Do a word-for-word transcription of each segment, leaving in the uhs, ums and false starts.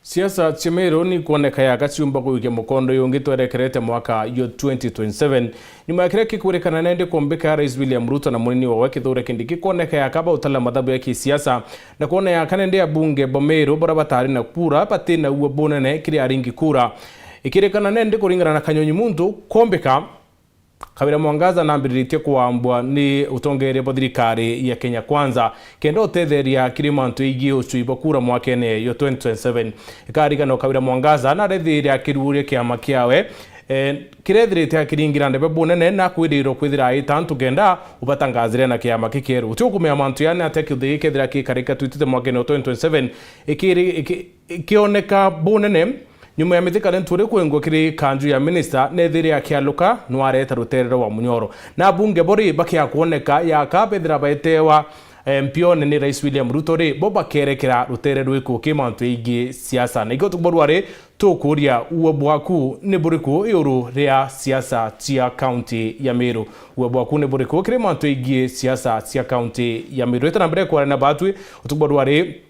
Siasa cia Meru ni kwoneka yaka ciumba kuikia mukondo yungi twerekerete mwaka yo twenty twenty-seven. Nyuma ya kiria kikwirikana nende kumbika ya Rais William Ruto na munini wawe Kithure Kindiki, kwoneka yaka bautala mathabu ya kisiasa na kwona yaka nende abunge ba Meru baria batari na kura bati na uo bunene kiri aringi kura. Ikirikana nende kuringana na Kanyonyi Muntu kumbika, Kawira Mwangaza nambiriritie kuambwa ni utongeria bwa thirikari ya Kenya Kwanza kenda utetheria kiri mantu igii ucui bwa kura mwakene yo twenty twenty-seven. Ikarigano Kawira Mwangaza narethiire akiruuria kiama kiawe, eh, kirethirite akiringira ndebe bunene na akwirirwo kwithira aita antu kenda ubatangazire na kiama kikieru. Uti ukumenya mantu yani atia kiuthi gikethira kikarika twitite mwakene yo twenty twenty-seven, ikiri-, iki-, ikioneka bunene. Nyuma ya Mithika Linturi kwingwa kiri kanju ya minista, nethire akialuka, nwareta rutere rwa Munyoro. Na abunge bo ri bakia kwoneka yaka bethira baetewa, eh, mpione ni Rais William Ruto ri, bo bakerekera rutere rwiku ki mantu ingi siasa. Na ikio tukuborwa ri, tukuria uo bwaku ni buriku iuru ria siasa cia kaunti ya Meru? Uo bwaku ni buriku kiri mantu ingi siasa cia kaunti ya Meru? Ita na mbere kwaria na batwi, utukuborwa ri,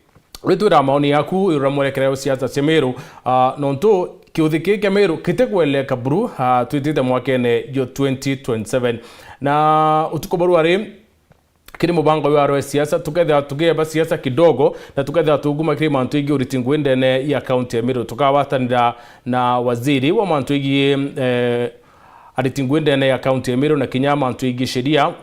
witwira maoni yaku iguru ria mwerekera wa siasa cia Meru, ah, nontu kiuthi kii kia Meru kitigweleka buru, ah, twitite mwakene yo twenty twenty-seven. Na utuku barua ri, kiri mubango wa rwe siasa, tukethira tugieba siasa kidogo, na tukethira tuguma kiri mantu ingi uriti ngui ndene ya kaunti ya Meru. Tukawatanira na waziri wa mantu ingi, eh, ariti ngui ndene ya kaunti ya Meru na kinya mantu ingi sheria,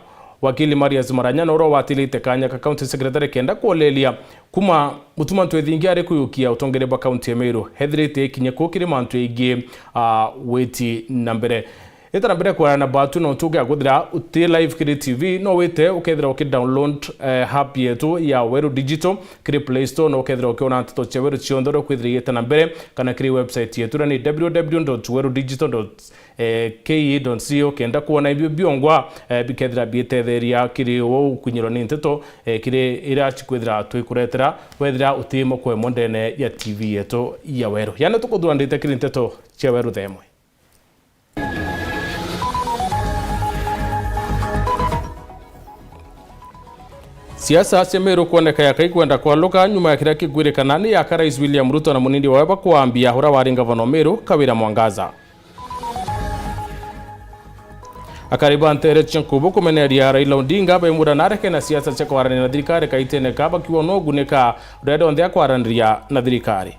wakili Marius Maranya, na uria watilite kanya ka county secretary kenda kuoleria kuma mutuma ntwethingi ari kuyukia utongeria bwa kaunti ya Meru, hethirite ikinye ku kiri mantu ingi, ah, witi na mbere. Ita na mbere kwara na batu no tuge aguthira uti live kiri T V, no wite ukethira uki download, eh, app yetu ya Weru Digital kiri Play Store, no ukethira ukiona nteto cia Weru cionthe uria kwithira igite na mbere, kana kiri website yetu, na ni w w w dot weru digital dot eh, K E dot C O, kenda kwona ibio biongwa, eh, bikethira bietetheria kiri wo ukunyirwa ni nteto, eh, kiri iria cikwithira twikuretera, wethira uti moko imwe ndene ya T V yetu ya Weru. Yani tukuthurandite kiri nteto cia Weru themwe. Siasa cia Meru kwoneka yaka ikwenda kwaluka nyuma ya kiria kikwirikana ni yaka Rais William Ruto na munini wawe bakwambia uria wari ngavana o Meru, Kawira Mwangaza. Akari ba ntere cia Nkubu kumeneria Raila Odinga baimwira nareke na siasa cia kwaraniria na thirikari kaitene ka bakiuga no ugunika uria rionthe akwaraniria na thirikari.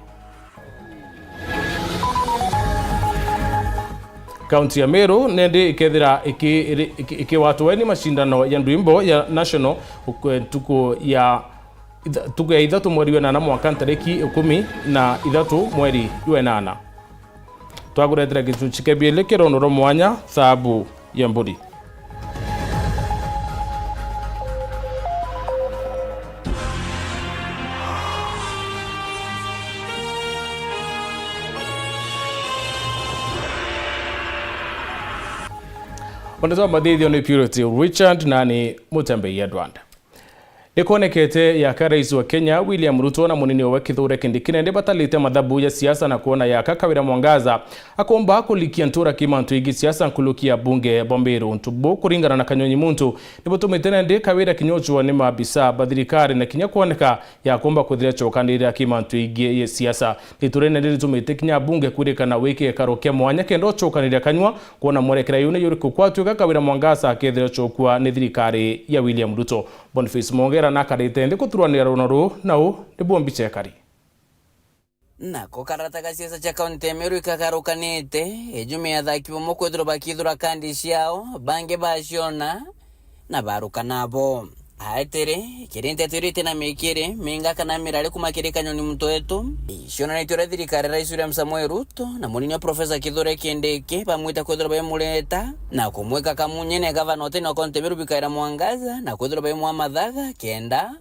Kaunti ya Meru nindi ikethira iki-, iri-, iki-, ikiwatwa ni mashindano ya ndwimbo ya National, uk-, ntuku ya itha-, ntuku ya ithatu mweri wa nana mwaka ntariki ikumi na ithatu mweri wa nana. Twakuretera gichuchi kia bieli kirono rwa mwanya, thabu ya mburi. Onde twa mathithio ni Purity Richard nani Mutembei Edward. Nikwonekete yaka rais wa Kenya William Ruto na munini wawe Kithure Kindiki nende batalite mathabu ya siasa na kwona yaka Kawira Mwangaza akomba kulikia ntura ki mantu ingi siasa nkuluki ya bunge bwa Meru. Untu bu kuringana na Kanyonyi Muntu nibutumite nende Kawira kinyochwa ni maabisa ba thirikari na kinya kwoneka yakomba kwithira chokanirira ki mantu ingi ya siasa. Ritu rinene ritumite kinya bunge kwirikana wiki gikaro kia mwanya kenda ucokaniria kanyua kwona mwerekera yune yuriku kwatuika Kawira Mwangaza akethira chokua ni thirikari ya William Ruto. Boniface Mwongera nakarite nthi kuturanira runa ruu, nau nibuo mbicha ikari. Nako karata ga siasa cia kaunti ya Meru ikagarukanite, ijumi ya athaki bamwe kwithirwa bakithura kandi ciao, bangi baciona, na baruka nabo. Aetiri, kiri nteto iria iti na mikiri, minga kana mirari kuma kiri Kanyoni Muntu wetu, icionanitue uria thirikari ya Rais William Samoei Ruto na munini wa Professor Kithure Kindiki bamwite kwithirwa baimureta na kumwika kamunye ni gavana utene wa kaunti ya Meru Kawira Mwangaza na kwithirwa baimwa mathaga kenda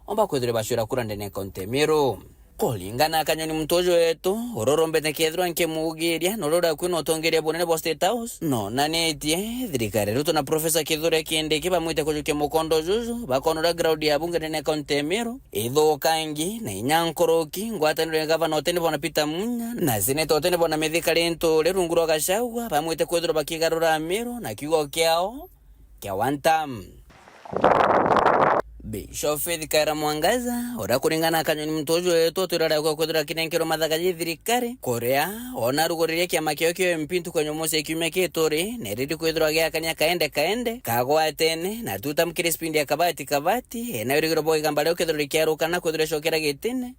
omba kwithirwa bacura kura ndene ya kaunti ya Meru. Kuringana na Kanyoni Muntu uju wetu, uria urombete kethirwa nkimugiria na uria uria kwina utongeria bunene bwa State House, nonanitie thirikari ya Ruto na Professor Kithure Kindiki bamwite kujukia mukondo juju, bakona uria ground ya bunge ndene ya kaunti ya Meru ithukangi na inya nkuruki, ngwataniro ya gavana utene bwana Peter Munya na seneta utene bwana Mithika Linturi rungu rwa Gachagua bamwite kwithirwa bakigarura Meru na kiugo kiao kia one term. Bishop Faith Kaira Mwangaza, uria kuringana na Kanyoni Mtojo wetu, twiraragwa kwithirwa kinenkerwa mathaga ji thirikari, kuria ona aruguririe kiama kiao kia M P ntuku ya Jumamosi ya kiumia kituri, na irindi kwithirwa giakania kaende kaende, kagwatene, na tutamkire spindi ya kabati kabati, ena urigiro bwa igamba rio kethirwa rikiaruka na kwithirwa icokera gitine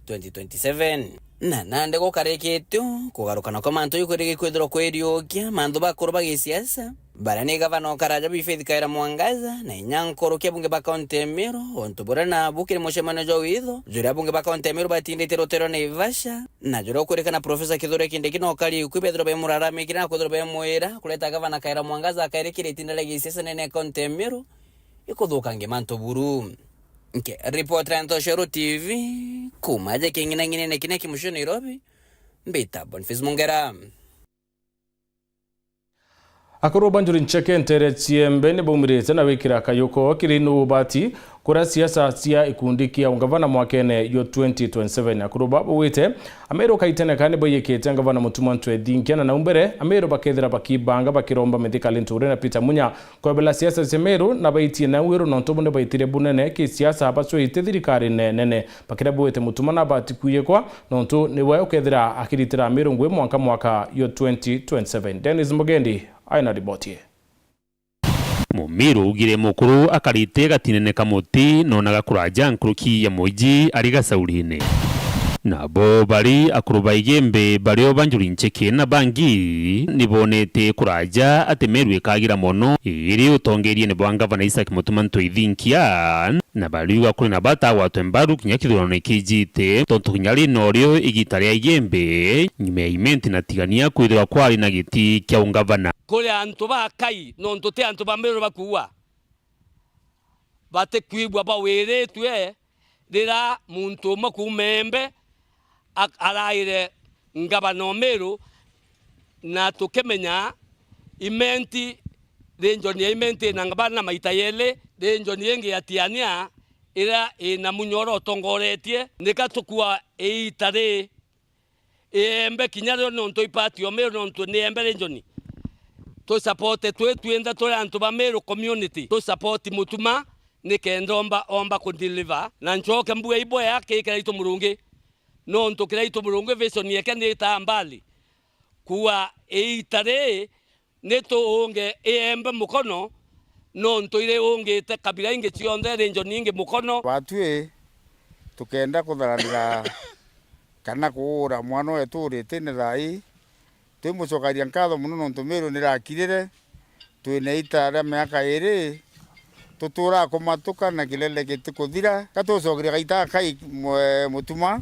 twenty twenty-seven. Na nandi gukarikitio kugarukana kwa mantu jukurigi kwithirwa kwiriukia mantu bakuru ba gisiasa, baria ni gavana o karaja Bi Faith Kaira Mwangaza na inya nkuru kia bunge ba kaunti ya Meru, untu buria nabu kiri mucemanio jwa witho juria bunge ba kaunti ya Meru batinditie ruteere rwa Naivasha, na juria ukwirikana Profesa Kithure Kindiki na ukari ukui bethirwa bemuraramikire na kwithirwa bemwira kureta gavana Kaira Mwangaza akairikire itinda ria gisiasa nene ya kaunti ya Meru ikuthukangia mantu buru. Nke ripoti ya Ntoshero T V, kuma aja king'inang'inene kiria kimucio Nairobi, mbita Boniface Mungera. Akuru ba Njuri Ncheke nteere Chiembe ni baumirite na gwikira kayuko kiri nu ubati kuria siasa cia ikundi kia ungavana mwakene jwa twenty twenty-seven. Akuru ba baugite Ameru kaitene ka ni baiyikite ngavana Mutuma Ntwethinkia, na nau mbere Ameru bakethira bakibanga bakiromba mithikali nture na Peter Munya kwebela siasa cia Meru, na baitie nau iru nontu buni baitire bunene ki siasa bacwite thirikari nene. Bakiria bwite Mutuma nabati kwiyikwa nontu niwe ukethira akiritira Ameru ngui mwanka mwaka yo twenty twenty-seven. Dennis Mugendi aina riboti ii. Mumiru ugire mukuru akarite gatinene ka muti nonaga kuraja nkuruki ya mwiji ari gacaurine. Nabo bari akuru ba Igembe bario ba Njuri Ncheke na bangi nibonete kuraja ati Meru ikagira mono iri utongeriene bwa ngavana Isaac Mutuma Ntwethinkia, na bariuga kuri na bata agwatwe mbaru kinya kithurano nikijite, tontu kinya ri norio igita ria Igembe nyuma ya Imenti na Tigania kwithirwa kwari na giti kia ungavana. Kuri antu ba Kai, nontu ti antu ba Meru bakuua. Batikwigua bawiritue riria muntu umwe kuuma Embe a-, araire ngavana o Meru, na tukimenya Imenti, region ya Imenti ina ngavana maita yeli, region ingi ya Tiania iria ina Munya uria utongoretie. Nika tukua iita ri Iembe kinya rio nontu ipati o Meru nontu ni Iembe region. Tu support twi twinthe turi antu ba Meru community. Tu support Mutuma nikenda omba, omba ku deliver. Na ncoke mbua ibwea ki Kiraitu Murungi. Nontu Kiraitu Murungi vision yake ni itaa mbali. Kuua iita ri ni tuunge Iembe mukono, nontu iri ungite kabila ingi cionthe, region ingi mukono. Batwi tukenda kutharanira kana kuura mwana wetu uritine thaa ii, twimucokaria nkatho mono nontu Meru nirakirire, twina ita ria miaka iri, tuturaa kumatuka na kilele gitikuthira. Ka tucokeria gaita Kai mwe-, Mutuma,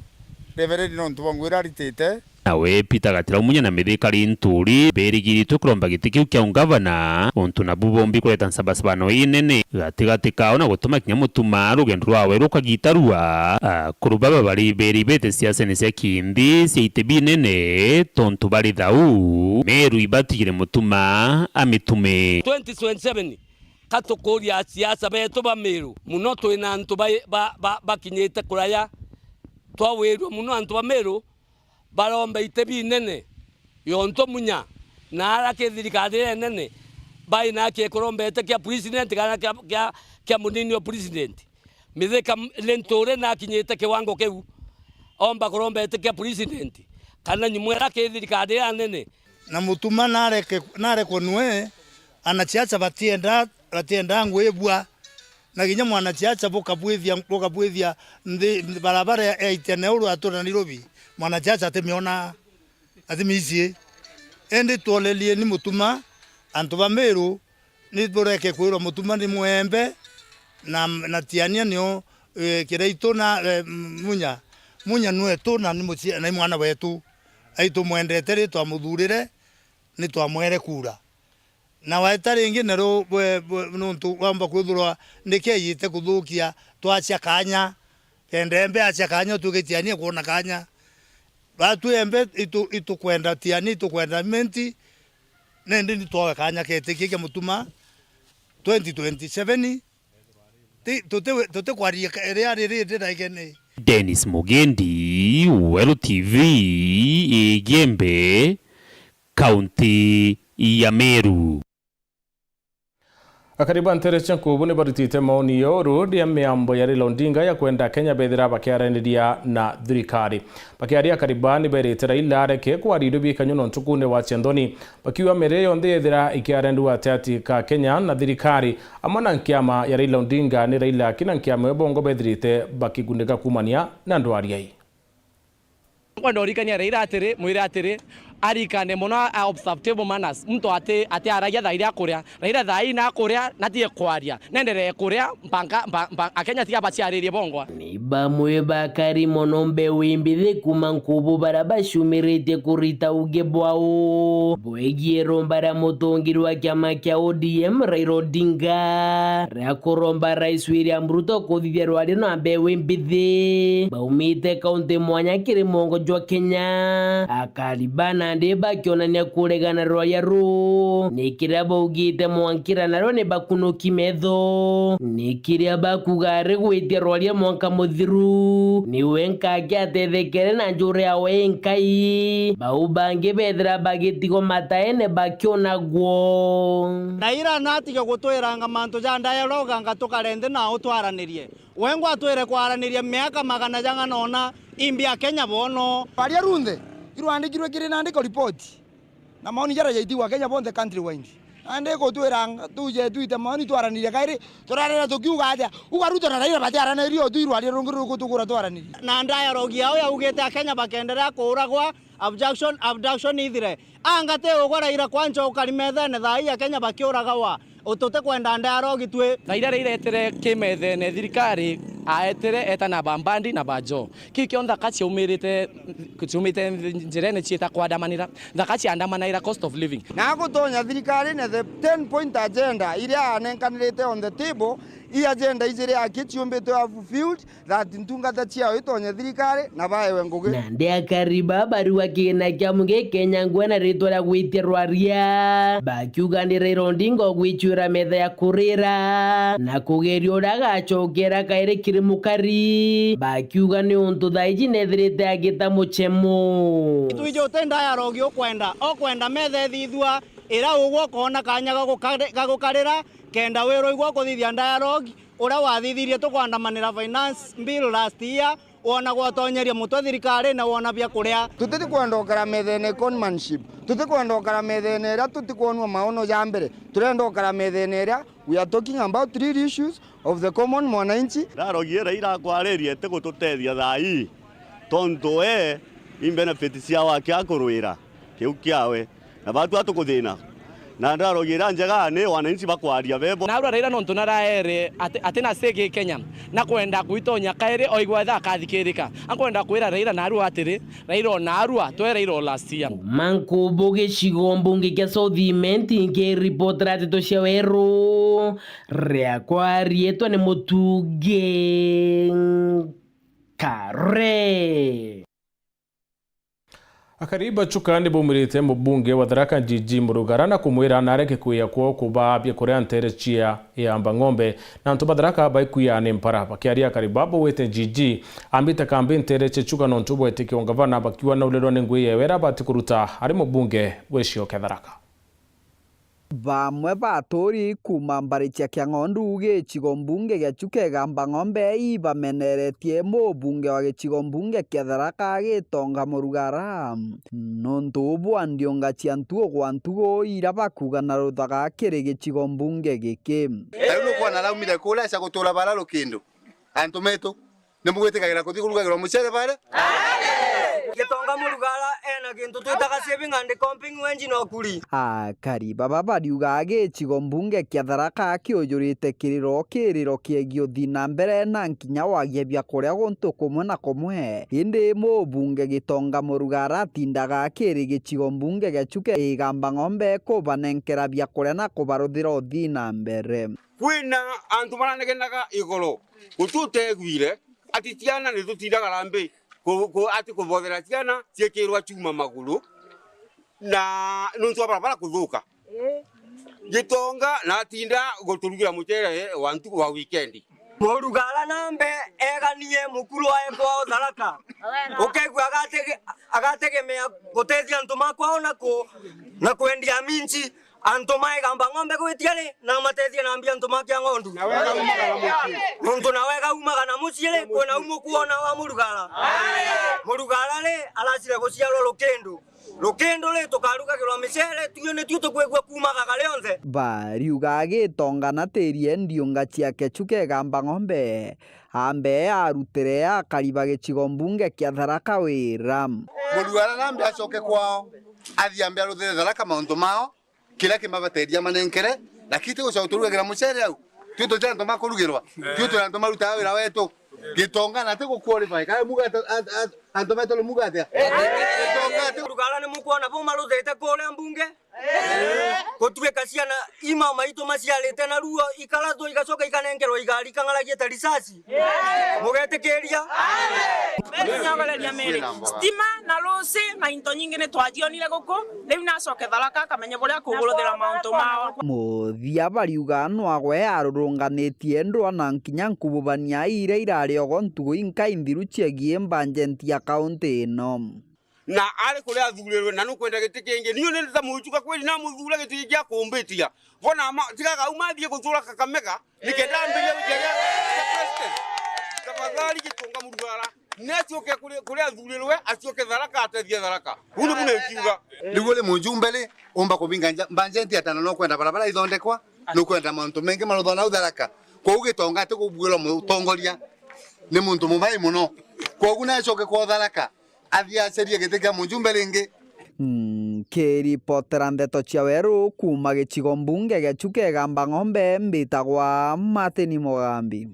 Reverend nontu bwa ngwira aritite. Nawe Peter Gatira Munya na Mithika Linturi berigiritwe kuromba giti kiu kia ungavana, untu nabu bombi kureta nsabasabano inene gatigati kao na gutuma kinya Mutuma rugendo rwawe rukagitarua. Akuru baba bari beribete siasene cia kinthi cia iti binene, tontu bari thau Meru ibatigire Mutuma amitume. Twenty twenty-seven, ka tukuria asiasa betu ba Meru, muno twina antu ba, ba, ba, bakinyite kuraya. Twawirua muno antu ba Meru baromba iti binene, yontu Munya na ara ki thirikari iria nene, bai na aki kuromba iti kia president kana kia, kia, kia munini o president. Mithika m-, Linturi nakinyite kiwango kiu, omba kuromba iti kia president, kana nyuma ira ki thirikari iria nene. Na Mutuma nareke, narekwe nwe, anasiasa batienda, batienda ngwibua. Na kinya mwanasiasa bukabwithia, bukabwithia nthi, barabara ya, ya Itiana uru atura Nairobi, mwanasiasa atimiona, atimicii. Indi twolelieni Mutuma, antu ba Meru, ni bureke kwirwa Mutuma ni Mwembe, na, na Tiania nio, eh, Kiraitu na, eh, Munya. Munya nwetu na ni mucie-, na ni mwana wetu. Ai tumwendete ri twamuthurire, ni twamwere kura. Na waita ringi naru bwe, bwe, nuntu wamba kwithirwa niki aijite kuthukia, twacia kanya, kenda Embe acia kanya, utwike Tiania kwona kanya. Batwi Embe itu-, itukwenda Tiania, itukwenda Imenti, nindi ni twawe kanya ketikia kia Mutuma twenty twenty-seven. Ti, tuti, tutikwaria ka-, ria riri ndiraigene. Dennis Mugendi, Weru T V, Igembe, kaunti ya Meru. Akari ba nteere cia Nkubu ni barutite maoni ya uru ria miambo ya Raila Odinga ya kwenda Kenya bethira bakiaraniria na thirikari. Bakiaria, akari ba ni berite Raila areke kwaria irio bikanyua nontu kune wa cianthoni, bakiuga mere yonthe yethira ikiarendu atiati ka Kenya na thirikari amwe na nkiama ya Raila Odinga, ni Raila akina nkiama yo bongo bethirite bakigunika kumania na ndwari ai. Nkwenda urikania Raila atiri, mwire atiri, arikane mono a observe table manners. Muntu ati, ati aragia thaa iria akuria. Raila thaa ii na akuria, natige kwaria. Nenderee kuria, mpanga, mpa-, mpa-, Akenya tiga baciaririe bongwa. Ni bamwe bakari mono mbeu imbithi kuma Nkubu bara bacumiritie kurita uge bwao bwegie romba ria mutongeria wa kiama kia O D M Raila Odinga ria kuromba Rais William Ruto kuthithia rwaria na mbeu imbithi baumite kaunti mwanya kiri mwongo jwa Kenya. Akari ba nandi bakionania kuregana rwaria ruu, ni kiria baugite mwankira nario ni bakunuki metho, ni kiria bakuga ari gwitia rwaria mwanka muthiru, niwe nkake atethekere na njura yawe inkai. Bau bangi bethira bagitigwa mataene bakionagwo. Raila natige gutwiranga mantu ja dialogue anga tukare nthi na utwaranirie. Wengwa atwire kwaraniria miaka magana jang'ana ona imbi Akenya bono. Rwaria runthe irwandikirwe kiri nandi ko ripoti. Na maoni jaria jaitigwa Kenya bonthe countrywide. Nandi gutwira nga-, tuje twite maoni twaranirie kairi, turarira tukiuga atia? Uga Ruto na Raila batiaranirie, o twi rwaria rungi ruku tugura twaranirie. Na dialogue yao yaugite Akenya bakenderea kuuragwa, abduction, abduction ithire. Anga ti ugwa Raila kwancha ukari methene thaa ii Akenya bakiuragawa? Ututi kwenda dialogue twi. Thaa iria Raila etire ki methene thirikari, aetire eta na ba Mbadi na ba Joho. Kiu kio nthaka ciaumirite, ciumite njirene ciita kwandamanira. Nthaka ciandamanaira cost of living. Na gutonya thirikarine, the ten point agenda iria anenkanirite on the table, i agenda ijiri aki ciumbitwe a fulfilled, that ntungata ciao itonye thirikari na baewe ngugi. Nandi akari ba bariuga kigina kia mugi kenyangwe na ritwa ria gwitia rwaria, bakiuga ni Raila Odinga ugwichuira metha ya kurira na kugeria uria agacokera kairi kiri mukari, bakiuga ni untu thaa iji nethirite agita muchemo. Twiji uti dialogue ukwenda, okwenda metha ethithua ira ugwe ukona kanya ga gukari-, ga gukarira, kenda wirwa igwa kuthithia dialogue. Uria wathithirie tukwandamanira finance bill last year, wona gwatonyeria mutwe thirikarine, wona bia kuria. Tutiti kwenda ukara methene conmanship. Tuti kwenda ukara methene iria tutikwonua maono ja mbere. Turenda ukara methene iria we are talking about real issues of the common mwananchi. Dialogue iria irakwaririe ti gututethia thaa ii, tontu we i benefit ciao aki akurwira kiu kiawe. Na batu atukuthina. Na dialogue iria njega ni wananchi bakwaria bebo. Narua Raila nontu naraere ati, ati na say gi Kenya. Na kwenda kwitonya kairi oigwa etha akathikirika. Ankwenda kwira Raila narua atiri, Raila o narua, twe Raila o last year. Kuma Nkubu gicigo mbunge kia South Imenti, nkiripotera ndeto cia weru, riakwa riitwa ni Mutungi Kare. Akari ba Chuka ni baumirite mubunge wa Tharaka Jiji Murugara na kumwira nareke kwiya kwao kubaa biakuria nteere cia Iamba Ng'ombe, na antu ba Tharaka baikwiya ni mpara. Bakiaria, akari baba wite Jiji ambite kambi nteere cia Chuka nontu bwetikio ngavana, bakiuga naulirwa ni ngui yewe iria abati kuruta ari mubunge gicigo kia Tharaka. Bamwe ba aturi kuuma mbari cia Kiang'ondu gicigo mbunge gia Chuka Igamba Ng'ombe ibameneretie mubunge wa gicigo mbunge kia Tharaka Gitonga Murugara nontu bwa ndionga cia ntugo gwa ntugo iria bakuuga na ruthaga kiri gicigo mbunge giki. Na riu nukwona araumire kuria aca gutura bara rukindu. Antu metu, ni mugwitigagira kuthi kurugagirwa mucere baria? Gitonga Murugara ena gintu twitaga saving and comping wenji no kuri. Akari baba bariuga gicigo mbunge kia Tharaka kiujurite kiriro, kiriro kiegie uthi na mbere na nkinya wagia biakuria guntu kumwe na kumwe. Indi mubunge Gitonga Murugara atindaga akiri gicigo mbunge gia Chuka Igamba Ng'ombe kubanenkera biakuria na kubaruthira uthi na mbere. Kwina antu maranegenaga igoro, guti uteguire ati ciana ni tutindaga rambi ku-, ku-, ati kubothera ciana ciikirwa chuma maguru, na nontu wa barabara kuthuka. Gitonga natinda guturugira mucere wa ntuku wa weekend. Murugara nambe eganie mukuru ae kwao Tharaka. Ukegua agatege-, agategemea gutethia antu ma kwao na ku-, na kwendia minji. Antu ma Igamba Ng'ombe gwitia ri, na matethie na mbia antu ma Kiang'ondu. Na wega umaga na mucii. Nontu na wega umaga na mucii ri, kwina u mukwona wa Murugara. Murugara ri, aracire guciarwa Rukindu. Rukindu ri, tukarugagirwa micere, tuo nituo tukwigua kuumaga kari onthe. Bariuga agitonga na tiri e ndiunga cia Kechuke Igamba Ng'ombe, ambe arutire akari ba gicigo mbunge kia Tharaka wira. Murugara nambe acoke kwao, athii ambe aruthire Tharaka mauntu mao. Kiria kimabateria manenkere, lakini ti gucoka turugagira mucere au. Tui tuti antu ma kurugirwa. Tui turi antu marutaga wira wetu. Gitonga na ti guqualify. Kae muga ata-, a-, a-, antu betu ni muga atia? Gitonga ati Rugara ni mukwona bo maruthite kuria mbunge? Gutuika ciana ima maitu maciarite na ruo, ikaratwa igacoka ikanenkerwa igari kang'aragia ta risasi. Mugetikiria? Metunyogoreria miri. Stima na ruci na into nyingi ni twajionire guku. Riu nacoke Tharaka akamenye buria akuguruthira mauntu mao. Muthia bariuga nwagwe arurunganitie ndwa na nkinya nkububania iria irari ogo ntugu inkai nthiru ciegii mbanjenti ya kaunti ino. Na ari kuria athurirwe, na nukwenda giti kingi. Niu ni ta mujuka kweli, na muthure giti giki akumbitia. Bona ma, tiga gau mathie gutura Kakamega, nikenda ambirie wiki ya president. Tafadhali Gitonga Murugara, ni acoke kuri, kuria athurirwe, acoke Tharaka, atethie Tharaka. Uu ni buna nkiuga. Riu uri mujumbe ri, umba kubinga nja-, mbanjenti atana no kwenda barabara ithondekwa, nukwenda mauntu mengi maruthwa nau Tharaka. Kwou Gitonga ati kubuirwa mutongoria ni muntu mubai muno. Kwogu ni acoke kwa Tharaka. Athii acarie giti kia mujumbe ringi. Nkiripotera ndeto cia weru kuuma gicigo mbunge gia Chuka Igamba Ng'ombe, mbitagwa Martin Mugambi.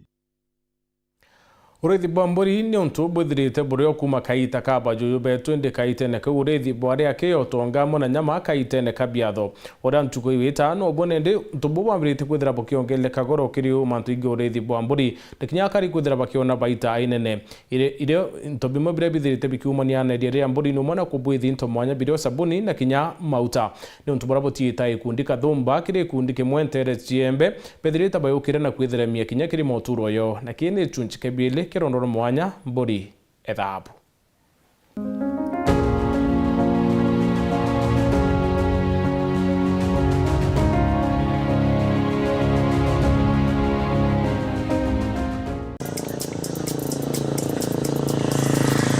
Uriithi bwa mburi ni untu bwithirite buri o kuuma kaita ka bajuju betu, indi kaitene kau uriithi bwari aki o utonga amwe na nyama kaitene ka biatho. Uria ntuku iu itaano, ubwo nindi untu buu bwambiritie kwithira bukiongerereka goro kiri mantu ingi uriithi bwa mburi, na kinya akari kwithira bakiona baita inene. Iri-, irio into bimwe biria bithirite bikiumania na iria ria mburi ni umwe na kubwithi into mwanya birio sabuni na kinya mauta. Ni untu buria butiita gikundi kathumba kiri gikundi kimwe nteere ciembe, bethirite bayukire na kwitheremia kinya kiri moturo yo, na kii ni gicunci kia biiri kirondoro mwanya mburi ethabu.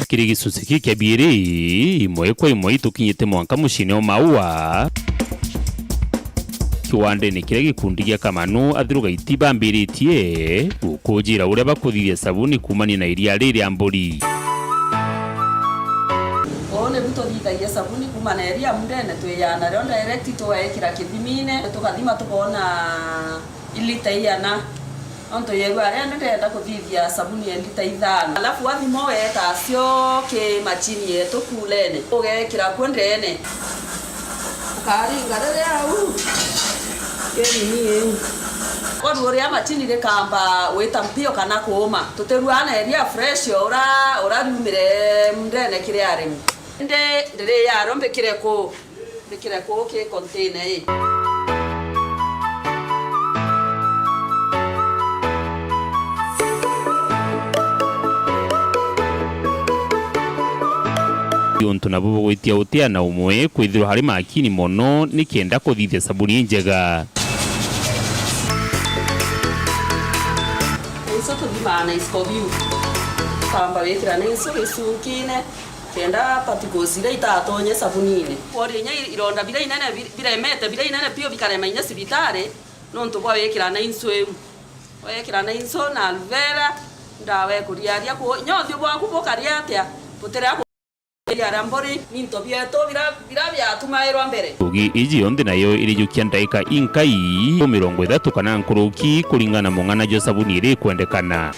Kiri gicunci kii kia biiri, imwe kwa imwe itukinyite mwanka muciine o Maua. Kiwandene kiria gikundi gia Kamanu athirugaiti bambiritie gukujira uria bakuthithia sabuni kuumania na iria ri ria mburi. Uu nibu tuthithagia sabuni kuuma na iria mundene, twiyaa nario direct, tugaikira kithimine, tukathima tukoona ilita iana. Nontu yeru aria ndirenda kuthithia sabuni ya lita ithano. Alafu wathima ugeeta cio ki machini yetu kuulene. Ugeekira kuo ndeene. Ukaringa riria au. Ki nini iu. Kwani uria machini rikamba gwita mpio kana kuuma. Tutiruaa na iria fresh ura, ura riumire mundene kiri arimi. Indi ndiriyario mbikire kuu. Mbikire kuu ki container ii. Untu nabu bugwitia utia na umwe kwithirwa hari makini mono ni kenda kuthithia sabuni injega. Icio tuthimaa na iscobiu. Ukamba wikira na icio gicunkiine. Kenda particles iria itatonye sabunine. Kworia inya ironda biria inene bi-, biremete, biria inene biu bikarema inya cibitari, nontu bwa wikira na insu iu. Wekira na insu na aloe vera, ndawa ikuriaria ku, inya uthiu bwaku bukaria atia, butiria ku-, aria mburi, ni into bietu bira, bira biatumairwa mbere. Ngugi iji yonthe nayo irijukia ndaika inkai, mirongo ithatu kana nkuruki, kuringana na mung'ana jwa sabuni iri ikwendekana.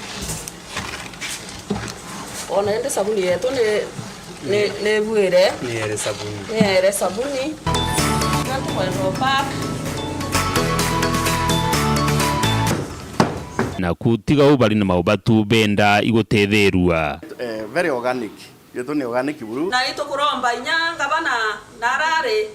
Ona indi sabuni yetu ni, ni, ni ibuire. Ni ere sabuni. Ni ere sabuni. Tukwenda upack. Naku tiga u bari na maubatu benda igutetherua. Eh, very organic. Yetu ni organic buru. Na itukuromba inya ngavana na arari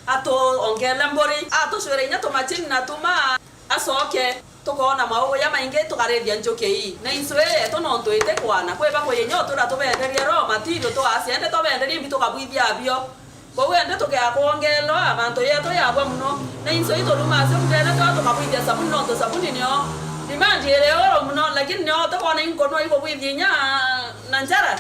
atuongele mburi, atucwire inya tumachini na tuma. Acoke, tukoona mauya maingi, tukarithia njuki ii. Na insu ii yetu nontu itikwana, kwi bakuyinya utura tubenderie raw material, tugacia indi tubenderie imbi tukabwithia abio. Kwou indi tukiakwongeelwa mantu yetu yabwa mono, na inso iturumaa cio ndene twa tukabwithia sabuni, nontu sabuni nio demand iri iguru mono, lakini nio tukwona inkonwa ikubwithia inya na njara.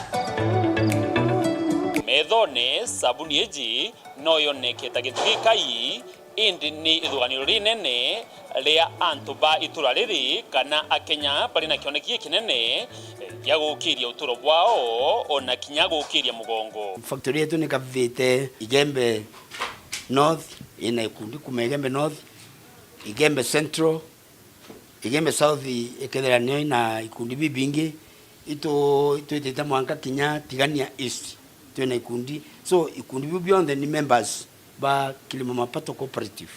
Methone, sabuni iji no yoneke ta gintu gikai, indi ni ithuganio rinene ria antu ba itura riri kana Akenya bari na kioneki gikinene gia gukiria uturo bwao, ona kinya gukiria mugongo. Factory yetu ni kavite Igembe North, ina ikundi kuma Igembe North, Igembe Central, Igembe South ikethira nio ina ikundi bibingi, itu-, itwitite mwanka kinya Tigania East, twina ikundi. So, ikundi biu bionthe ni members ba Kilimo Mapato Cooperative.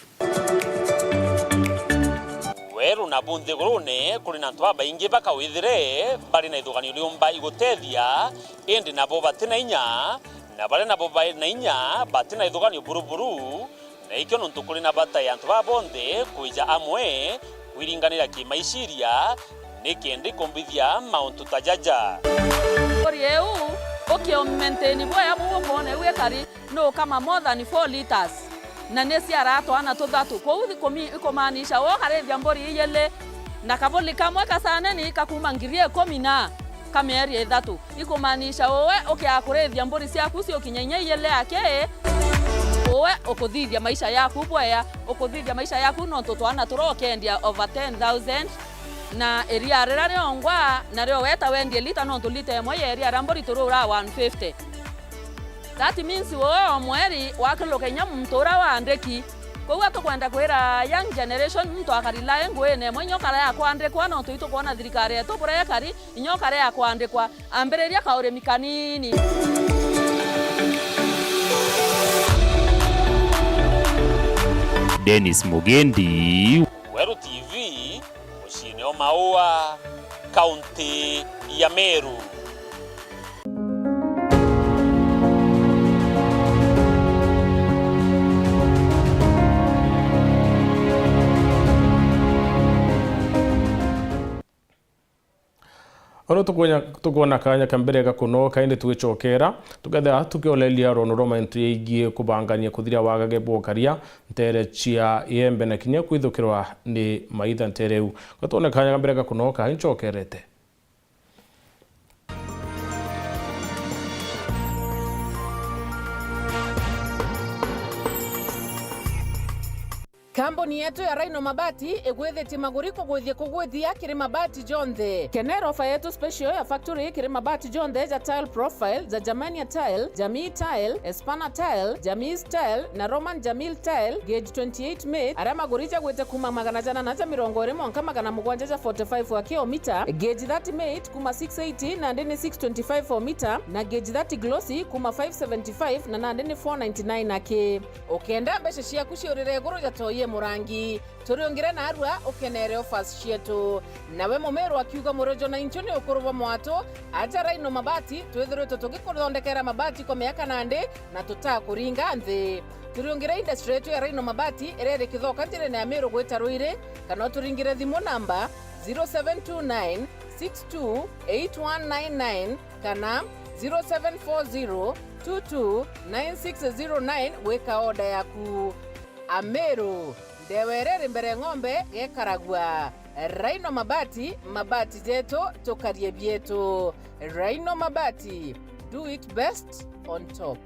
Weru nabu nthigurune kuri na antu babaingi bakawithire bari na ithuganio riumba igutethia, indi nabo bati na inya, na baria nabo bai na inya bati na ithuganio buruburu. Na ikio nontu kuri na bata ya antu baa bonthe kwija amwe kwiringanira kimaiciria, ni kenda ikumbithia mauntu ta jaja. Mburi iu ukiumaintain bwega bugukwona iu ikari, ni ukama more than four litres, na ni ciaraa twana tuthatu. Kwou ikumi-, ikumaanisha ukarithia mburi ijili, na kabuli kamwe ka saneni kakuma ngiri ikumi na ka mieri ithatu. Ikumaanisha uwe ukiaga kurithia mburi ciaku ciukinya inya ijili aki, uwe ukuthithia maisha yaku bwea, ukuthithia maisha yaku nontu twana turia ukendia over ten thousand, na iria riria riongwa nario weta wendie lita, nontu lita imwe ya iria ria mburi turi ura one fifty. That means uwe o mweri wakiluka inya muntu uria waandiki. Kwou atukwenda kwira young generation muntu akarila nguine imwe inya ukara ya kwandikwa, nontu itukwona thirikari yetu buria ikari, inya ukare ya kwandikwa, ambiriria kaurimi kanini. Dennis Mugendi. Weru T V, muciine o Maua, kaunti ya Meru. Oro tukwenya-, tukwona kanya ka mbere ga kunoka, indi tugicokera, tukethira tukioleria rwono rwa mantu yaigie kubangania kuthiria wagage bwa ukaria nteere cia Iembe na kinya kwithukirwa ni maitha nteere iu. Gatwone kanya ka mbere ga kunoka, incokerete. Kambuni yetu ya Rhino Mabati igwithitie maguri kugwithia kugwithia kiri mabati jonthe. Kenera ofa yetu special ya factory kiri mabati jonthe ja tile profile, ja Germania tile, Jamii tile, Espana tile, Jamii tile, na Roman Jamil tile, gauge twenty-eight mate, aria maguri jagwite kuma magana janana ja mirongo iri mwanka magana mugwanja ja forty-five wa kilomita, gauge thirty mate kuma six eighty nandi ni six twenty-five o mita, na gauge thirty glossy kuma five seventy-five na nandi ni four ninety-nine aki. Ukenda mbeca ciaku ciurire iguru ja toi e murangi, turiungire narua ukenere offers cietu. Nawe mumiru akiuga murojo na inchu ni ukuru bwa mwatu, aja Rhino Mabati, twithiritwe tugikuthondekera mabati kwa miaka nandi na tutakuringa nthi. Turiungire industry yetu ya Rhino Mabati iria iri Kithoka njirene ya Miru gwita Ruiri, kana uturingire thimu namba zero seven two nine six two eight one nine nine kana zero seven four zero two two nine six zero nine gwika order yaku. Ameru, ndewa iria iri mbere ng'ombe gekaragua. Rhino Mabati, mabati jetu, tukarie bietu. Rhino Mabati, do it best on top.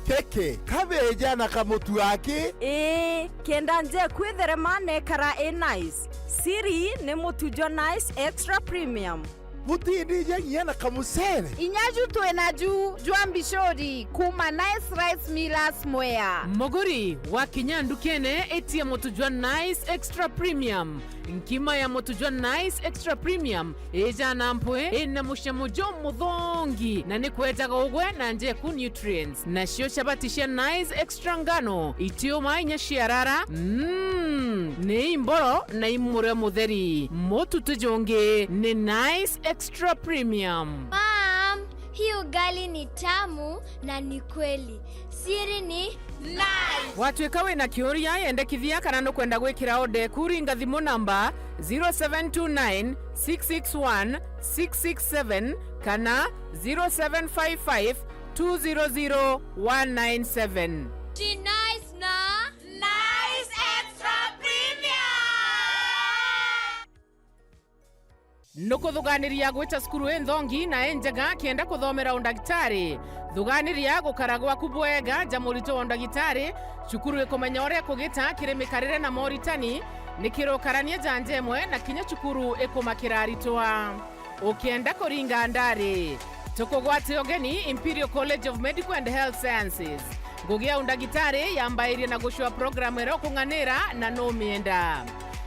Keke, kabeja na kamutu aki. Ii, kenda nje kwitherema nekara i nice. Siri ni mutu jwa Nice Extra Premium. Mutindija nginya na kamucere. Inya ju twi naju jwa mbicuri kuma Nice Rice Millers Mwea. Muguri, wakinya ndukene, itia mutu jwa Nice Extra Premium. Nkima ya mutu jwa Nice Extra Premium ijana mpwi, ina mucamo jumuthongi, na ni kwejaga ugwe na njeku nutrients. Nacio chabati cia Nice Extra ngano, itiuma inya ciarara. Mm, ni imboro na imurio mutheri. Mutu ti jungi, ni Nice Extra Premium. Mom, hii ugali ni tamu na ni kweli. Siri ni Nice. Watwika wina kiuria, yendekithia kana nukwenda gwikira order eku, ringa thimu namba zero seven two nine, six six one, six six seven kana zero seven five five, two zero zero, one nine seven. Ti Nice na Nice Extra Premium. Nukuthuganiria gwita cukuru inthongi na injega kienda kuthomera undagitari? Thuganiria gukara gwaku bwega ja murito wa undagitari. Cukuru ikumenya uria kugita kiri mikarire na moritani, nikirukarania ja nja imwe na kinya cukuru ikumakira aritwa. Ukienda kuringa ndari, tukugwate ugeni Imperial College of Medical and Health Sciences. Ngugi ya undagitari yambairie na gucua programu iria ukung'anira na numienda.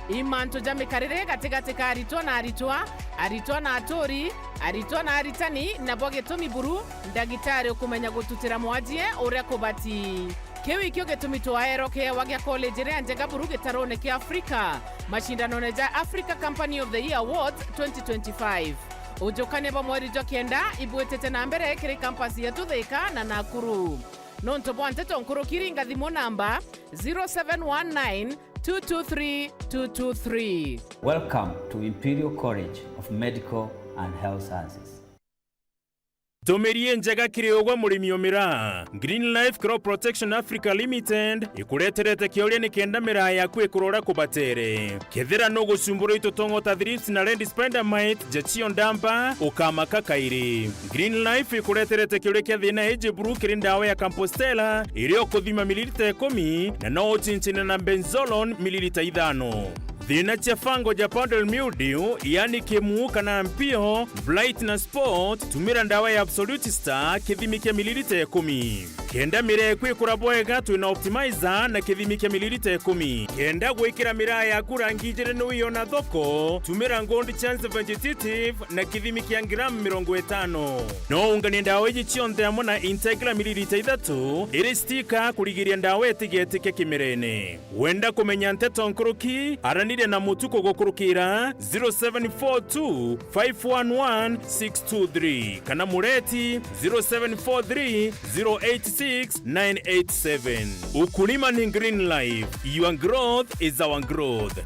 Imantu ja mikarire gatigati ka aritwa na aritwa, aritwa na aturi, aritwa na aritani, nabo gitumi buru ndagitari ukumenya gututira mwajie uria kubati. Kiu ikio gitumi twaerwa kiewa gia college iria njega buru gitarune kia Afrika, macindanone ja Africa Company of the Year Awards twenty twenty-five. Ujukania bwa mweri jwa kenda ibwitite na mbere kiri campus yetu Thika na Nakuru. Nontu bwa nteto nkuruki, ringa thimu namba zero seven one nine, two two three, two two three. Welcome to Imperial College of Medical and Health Sciences. Ntumiri injega kiri ugwe murimi o miraa. Green Life Crop Protection Africa Limited ikureterete kiuria nikenda miraa yaku ikurora kubatere. Kethira nugucumbura itutongo ta thrips na red spider mite, ja cio ndamba, ukamaka kairi. Green Life ikureterete kiuria kia thina iji buru kiri ndawa ya Campostella, iria ukuthima mililita ikumi, na no ucinchine na benzolone mililita ithano. Thina cia fungal ja powdery mildew, yani kimu kana mpio, blight na spot, tumira ndawa ya Absolute Star, kithimi kia mililita ikumi. Kenda miraa yaku ikura bwega, twina optimizer na kithimi kia mililita ikumi. Kenda gwikira miraa yaku rangi ijiri ni wiona thoko, tumira Gold Chance Vegetative na kithimi kia ngramu mirongo itano. No unganie ndawa iji cionthe amwe na Integra mililita ithatu iri stika kurigiria ndawa itigetike kimirene. Wenda kumenya nteto nkuruki? Araniria na Mutuku gukurukira zero seven four two, five one one, six two three kana Mureti zero seven four three, zero eight six, nine eight seven. Ukulima ni Green Life. Your growth is our growth.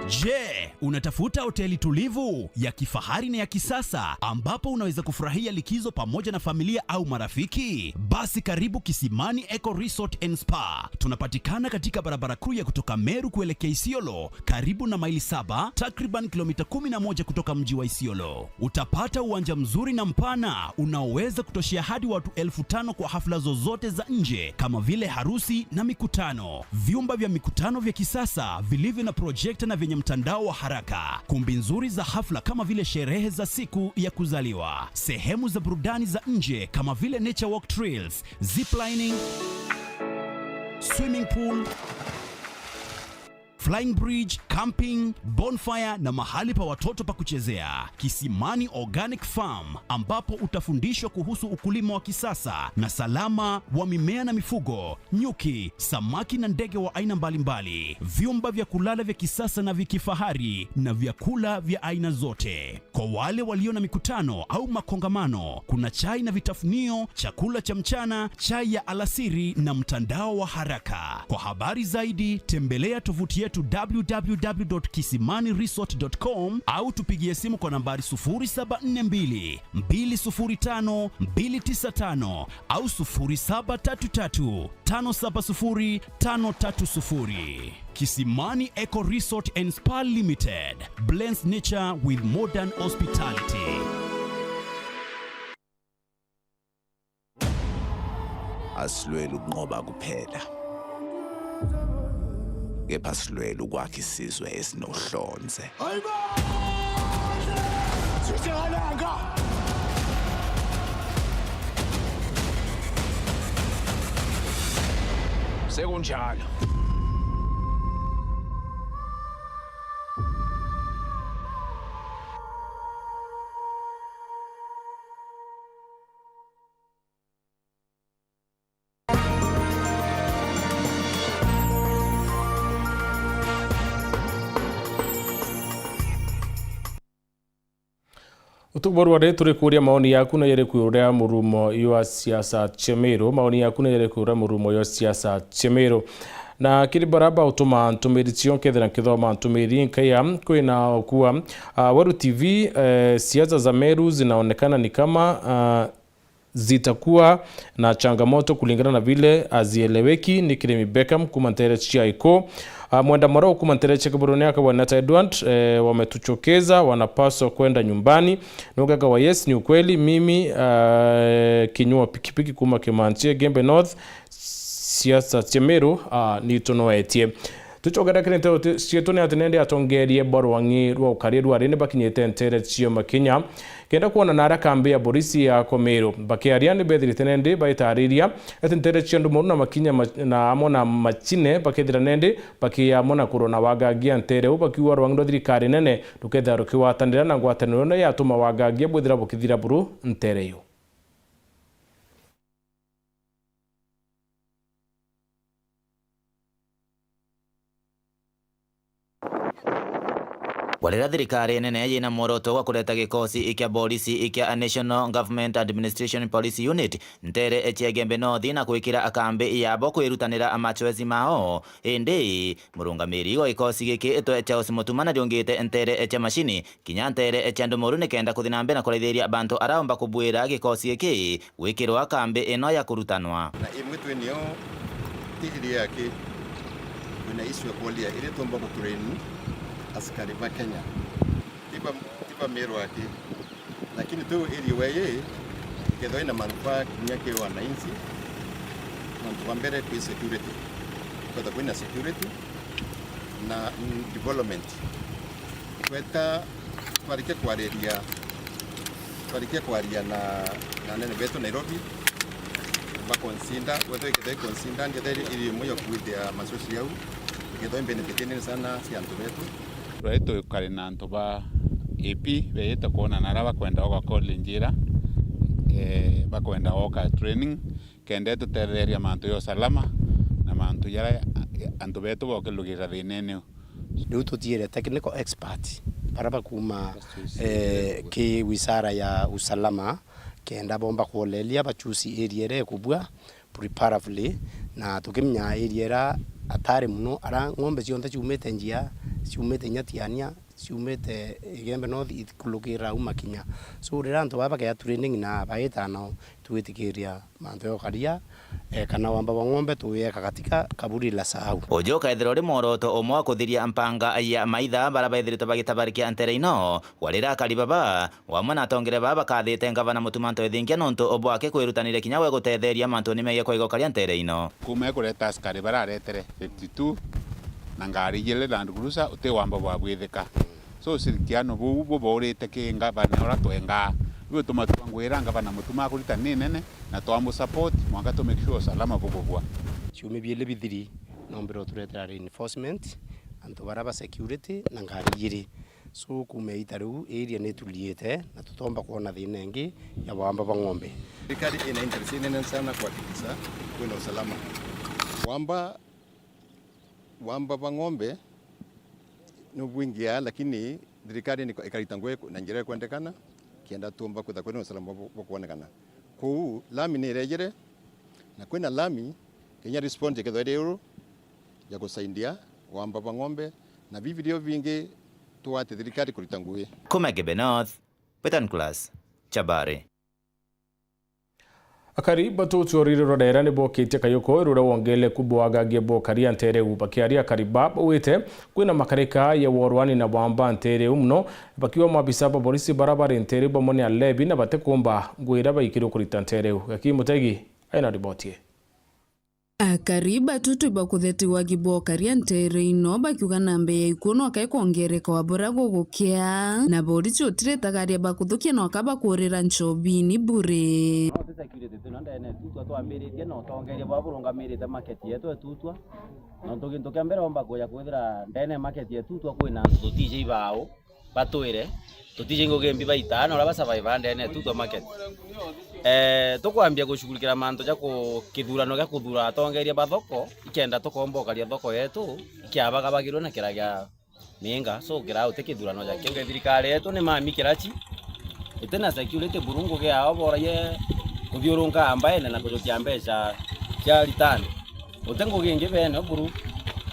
Je, unatafuta hoteli tulivu, ya kifahari na ya kisasa ambapo unaweza kufurahia likizo pamoja na familia au marafiki? Basi karibu Kisimani Eco Resort and Spa. Tunapatikana katika barabara kuu ya kutoka Meru kuelekea Isiolo, karibu na Maili Saba, takriban kilomita kumi na moja kutoka mji wa Isiolo. Utapata uwanja mzuri na mpana unaoweza kutoshea hadi watu elfu tano kwa hafla zozote za nje kama vile harusi na mikutano. Vyumba vya mikutano vya kisasa vilivyo na projekta na vyenye mtandao wa haraka. Kumbi nzuri za hafla kama vile sherehe za siku ya kuzaliwa. Sehemu za burudani za nje kama vile nature walk trails, ziplining, swimming pool, flying bridge, camping, bonfire na mahali pa watoto pa kuchezea. Kisimani Organic Farm, ambapo utafundishwa kuhusu ukulima wa kisasa na salama wa mimea na mifugo, nyuki, samaki na ndege wa aina mbalimbali, vyumba vya kulala vya kisasa na vya kifahari na vyakula vya aina zote. Kwa wale walio na mikutano au makongamano, kuna chai na vitafunio, chakula cha mchana, chai ya alasiri na mtandao wa haraka. Kwa habari zaidi, tembelea tovuti yetu w w w dot kisimani resort dot com au tupigie simu kwa nambari sufuri saba nne mbili, mbili sufuri tano, mbili tisa tano au sufuri saba tatu tatu, tano saba sufuri, tano tatu sufuri. Kisimani Eco Resort and Spa Limited blends nature with modern hospitality. Asilweli ukunqoba kuphela, kepha silweli ukwakha isizwe esinohlonze. Sekunjalo. Tuborwa ri, turi kuria maoni yaku na yari kwiuria murumo jwa siasa cia Meru. Maoni yaku na yari kwiuria murumo jwa siasa cia Meru. Na kiri bara bautuma ntumiri cio, nkethira nkithoma ntumiri nkaiya, kwina okua, ah, Weru T V, eh, siasa za Meru zinaonekana ni kama, ah, zitakuwa na changamoto kulingana na vile hazieleweki. Ni Kirimi Beckham kuma ntere cia Iko. Ah, Mwenda Mwarau kuma ntere cia Kiburuni akabwana ta Edward, eh, wametuchokeza, wanapaswa kwenda nyumbani. Nugega wa yes, ni ukweli, mimi, ah, kinyua pikipiki kuma Kimanchie, Gembe North, siasa cia Meru, ah, nitunoetie. Tucokera kiri nteto cietu ni ati nende atongerie ba rwang'i rwa ukaria rwari ni bakinyite ntere cio makinya kenda kwona naria kambi ya borisi ya Komeru. Bakiaria ni bethirite nende baitariria ati ntere cia Ndumuru na makinya ma-, na amwe na Machine bakethira nende bakiamwe na kurona wagangia ntere u, bakiuga rwang'i rwa thirikari nene rukethira rukigwatanira na ngwataniro na yatuma wagangia bwithira bukithira buru ntere yu. Warira thirikari nene yina mworoto wa kureta gikosi kia borisi kia National Government Administration Police Unit ntere cia Igembe North na kwikira akambi yabo kwirutanira machoezi mao, indi murungamiri wa gikosi giki itwe Charles Mutuma nariungite ntere cia Machine kinya ntere cia Ndumuru nikenda kuthi na mbere na kuraithiria bantu araomba kubwira gikosi giki gwikirwa kambi ino ya kurutanwa. Na imwe twenio ti iri yake, kwina issue ya kuoria iria tuomba gutrain askari ba Kenya. Tiba, tiba Meru aki. Lakini tu area weye ikethwa ina manufaa kinya ki wananchi, mantu ba mbere kwi security. Kwethwa kwina security na, mm, development. Tweta twarikia kwariria, twarikia kwaria na, na anene betu Nairobi, ba consider, wethwa ikethwa i consider, ndetheri iri imwe ya kuithia masosi yau, ikethwa i benefit nene sana cia antu betu. Twari tukari na antu ba A P beete kwona naria bakwenda oka college ira, eh, bakwenda oka training, kenda itutetheria mantu ya usalama na mantu jaria antu betu bokilugirira thinene u. Riu tutiire technical expert bara bakuma, eh, ki wizara ya usalama, kenda bomba kuoleria bachusi area iria ikubua preferably, na tukimenya area iria atari muno, ara ng'ombe cionthe ciumite njia, ciumite inya Tiania, ciumite Igembe North, ikulukira au makinya. So, riria antu baa bagea training na baita nao, twitikiria mantu ya ukaria, eh, kana wamba bwa ng'ombe tuweka katika kaburi la sahau. Uju ukaethirwa uri mworoto umwe wa kuthiria mpanga ya maitha bara baithiritwe bagitabarikia ntere ino, warira akari baba, wamwe na atongere baa bakathite ngavana Mutuma M'Ethingia nontu bwake kwirutaniria kinya gwe gutetheria mantuni megie kwaiga ukaria ntere ino. Kuma ekureta askari bararetere fifty two na ngari igiri Land Cruiser, uti wamba bwa bwithika. So, ushirikiano buu bubaurite ki ngavana uria twengaa. Riu tuma twangwira ngavana Mutuma akurita ni nene, na twamu support, mwanka tu make sure usalama bububua. Ciumia biiri bithiri, nombire uturetera reinforcement, antu bara ba security na ngari igiri. So, kuuma iita riu, area ni ituliite, na tutomba kwona thina ingi ya wamba bwa ng'ombe. Thirikari ina interest nene sana kuhakikisha kwina usalama. Wamba, wamba bwa ng'ombe ni bwingia, lakini thirikari ni ikarita ngugi na njira ikwendekana, kienda tuumba kwitha kwina usalama bu-, bukwonekana. Kuu lami ni irejire, na kwina lami, kinya response ikethwa iri iguru ya gusaidia wamba bwa ng'ombe, na bibirio bingi twate thirikari kurita ngugi. Kuma Igembe North, Peter Nicholas, Chabari. Akari batuturire rurera ni bokitie kayuko ruria wongereku bwa wagangia bwa ukaria ntere u. Bakiaria, akari baa baugite kwina makarika ya worwani na bwamba ntere u muno, bakiuga maabisa ba borisi bara bari ntere u bamwe ni alevi na batikumba ngugi iria baikirwe kurita ntere u. Gaki Mutegi aina riboti ii. Akari batutu bakutheti wagi bwa ukaria ntere ino, bakiuga namba ya ikuo no kae kwongereka wa buria gugukia, na borisi utiritaga aria bakuthukia no ka bakurira nchobini bure. No ti security twina ndene Tutwa, twambiritie na utongeria bwa burungamirite market yetu e Tutwa. Nontu gintu kia mbere omba kuja kwithira ndene market e Tutwa kwina antu tutiji ibao. Batwire, tutiji ngugi mbi baitaa na uria ba survive ndene Tutwa market. Eh, tukwambia gushughulikira mantu ja ku-, kithurano gia kuthura atongeria ba thoko, ikenda tukomba ukaria thoko yetu, ikiabagabagirwe na kira gia miinga. So, kira uti kithurano ja kiu, thirikari yetu ni mami kirachi, Uti na security buru, ngugi yao boraie kuthiurunka mbaene na kujukia mbeca cia return. Uti ngugi ingi beene buru.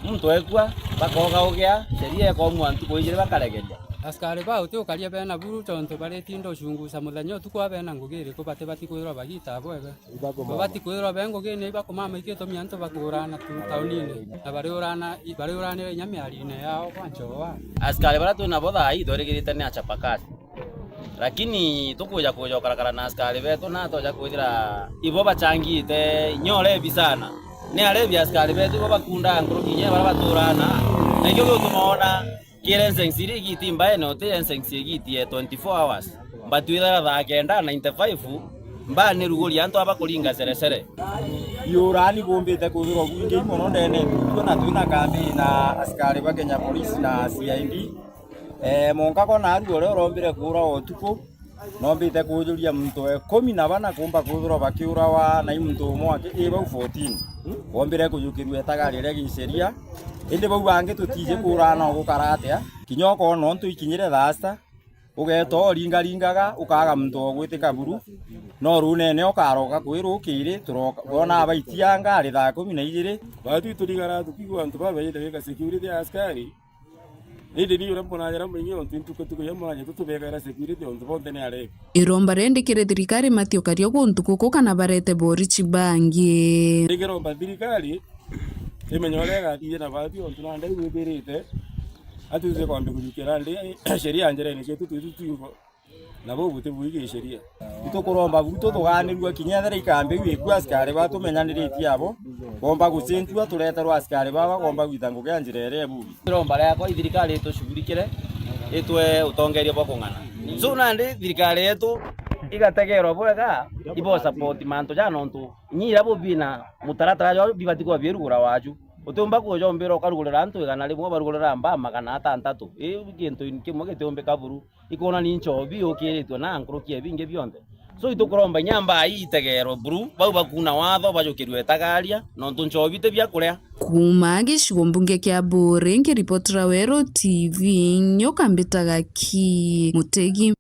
Muntu ekua, bakogaugia, sheria ikomua ntuku ijiri bakaregeria. Askari ba uti ukaria beena buru, tontu baritinda ucunguca muthenya utuku, a beena ngugi iriku batibati kwithirwa bagiita bwega. Babati kwithirwa be ngugine ibakumama ikitumia antu bakuurana tu taunine, na bariurana, bariuranira inya miariine yao kwa nchoa. Askari baria twi nabo thaa ii itwerigirite ni achapakazi, lakini tukwija kwija ukarakara na askari betu na toja kwithira ibo bachangite inya urebi sana. Ni arebi askari betu ibo bakundaga nkuruki inya baria batuurana, na ikio gituma wona Kiri ensensi iria igiti mbaene, uti ensensi igiti ya twenty-four hours. Mbatwithira thaa kenda ninety-five, mbaa ni ruguri antu aba kuringa cerecere. Iurani bumbite kwithirwa bwingi mono ndene tuo, na twina kambi na askari ba Kenya Police na C I D. Eh, monka ko naru uria urombire kuura utuku, Noombite kuujuria muntu wa ikumi na bana kuumba kwithirwa bakiurawa na i muntu umwe aki-, i bau fourteen. Boombire kujukirua itagari riria giceria, indi bau bangi tutiiji kuuraga no gukara atia. Kinya ukoona untu ikinyire thaa sita, ugeeta uringaringaga, ukaaga muntu wa gwitika buru, no ruunene ukaroka kwi rukiri, turoka, boona abaitianga ari thaa kumi na ijiri. Baatwi turigara tukigua antu babaire gwika security ya askari. Indi ni uria murajara mwingi ontu ntuku tuku ya mwanya tutubegera security ontu bonthe ni arebi. Iromba rindi kiri thirikari mati ukaria guntu guku kana barete borichi bangi. Ikiromba thirikari imenye uria igathithia na bathi ontu nandi igwithirite atuize kwambia kujukia nandi sheria njerene cietu twitu twingo. Nabo buti buigi sheria. Itukuromba buru tutuganirua kinya ethira ikambi iu ikua askari ba tumenyaniritie abo, bomba gucenjua tureterwa askari baba bomba gwita ngugi ya njira iria ibugi. Iromba riakwa i thirikari itushughulikire, itwe utongeria bwa kung'ana. So nandi thirikari yetu igategerwa bwega, ibo support mantu ja nontu nyira bubina mutaratara jao bibati kwa birugura waju. Utiumba kujombira ukarugurira antu igana rimwe ubarugurira mbaa magana atantatu. Ii gintu kimwe gitiumbika buru. Ikwona ni nchobi yukiritwe na nkuruki ya bingi bionthe. So itukuromba inya mbaa ii itegerwe buru, bau bakuna watho bajukirwe itagaria, nontu nchobi ti bia kuria. Kuuma gicigo mbunge kia Buuri, nkiripotera Weru T V, nyoka mbitaga ki Mutegi.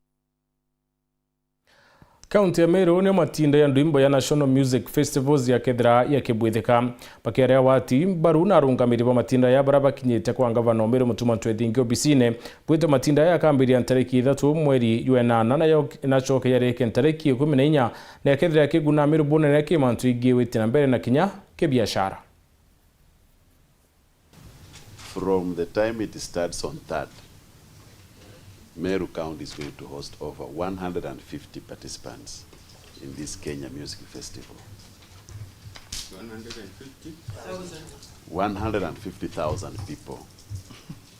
Kaunti ya Meru nio matinda ya ndwimbo ya National Music Festivals yakethira yakibwithika. Bakiaria wati mbaru na arungamiri ba matinda ya baria bakinyite kwa ngavana Meru Mutuma Ntwethingi obisine, bwite matinda aya yakambiria ntariki ithatu mweri jwa enana, nayo nacoke yarike ntariki ikumi na inya, na yakethira yakiguna Meru bunene ki mantu igiwite na mbere na kinya kibiashara. From the time it starts on third, Meru County is going to host over one hundred and fifty participants in this Kenya Music Festival. One hundred and fifty thousand. One hundred and fifty thousand people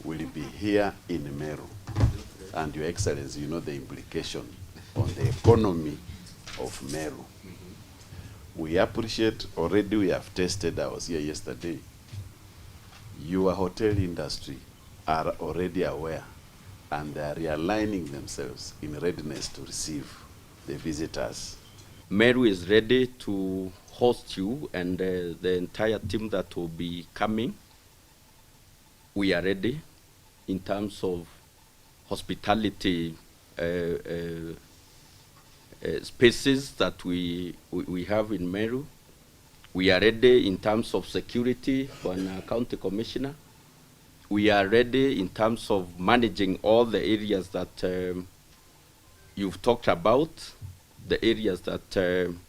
will be here in Meru. And Your Excellency, you know the implication on the economy of Meru. We appreciate already, we have tested, I was here yesterday. Your hotel industry are already aware and they are realigning themselves in readiness to receive the visitors. Meru is ready to host you and, uh, the entire team that will be coming. We are ready in terms of hospitality, uh, uh, uh, spaces that we, we, we have in Meru. We are ready in terms of security, Bwana County Commissioner. We are ready in terms of managing all the areas that, um, you've talked about, the areas that, um,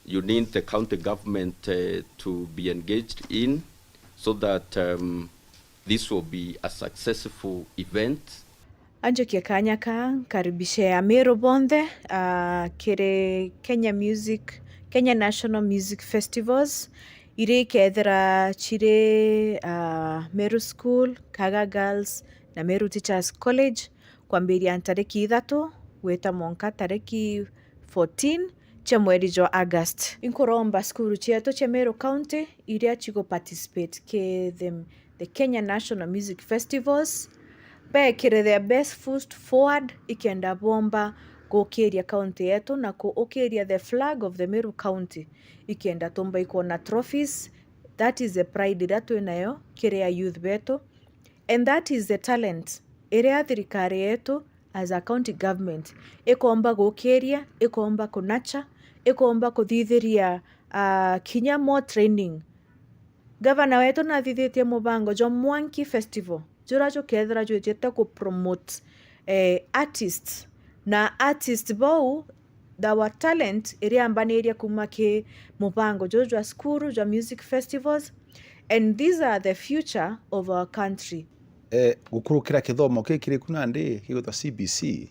you need the county government, uh, to be engaged in so that, um, this will be a successful event. Anjukie kanya ka nkaribishe Ameru bonthe, ah, kiri Kenya Music, Kenya National Music Festivals, iria ikethira ciri, ah, Meru School, Kaga Girls na Meru Teachers College, kwambiria ntariki ithatu gwita mwanka tariki fourteen cia mweri jwa August. Inkuromba cukuru cietu cia Meru County iria cigu participate ki the, the Kenya National Music Festivals, beekire their best foot forward ikenda bomba gukiria county yetu na kuukiria the flag of the Meru County, ikenda tumba ikwona trophies. That is the pride iria twinayo kiri a youth betu. And that is the talent iria thirikari yetu As a county government, ikomba gukiria, ikomba kunacha, ikomba kuthithiria, ah, kinya more training. Gavana wetu nathithitie mubango jwa Mwanki Festival, jura jukethira jwijite ku promote, eh, artists, na artist bau, our talent iriambaniria kuma ki mubango juju jwa cukuru jwa music festivals, and these are the future of our country. Eh, gukurukira kithomo kii kiri ku nandi gigwitwa C B C,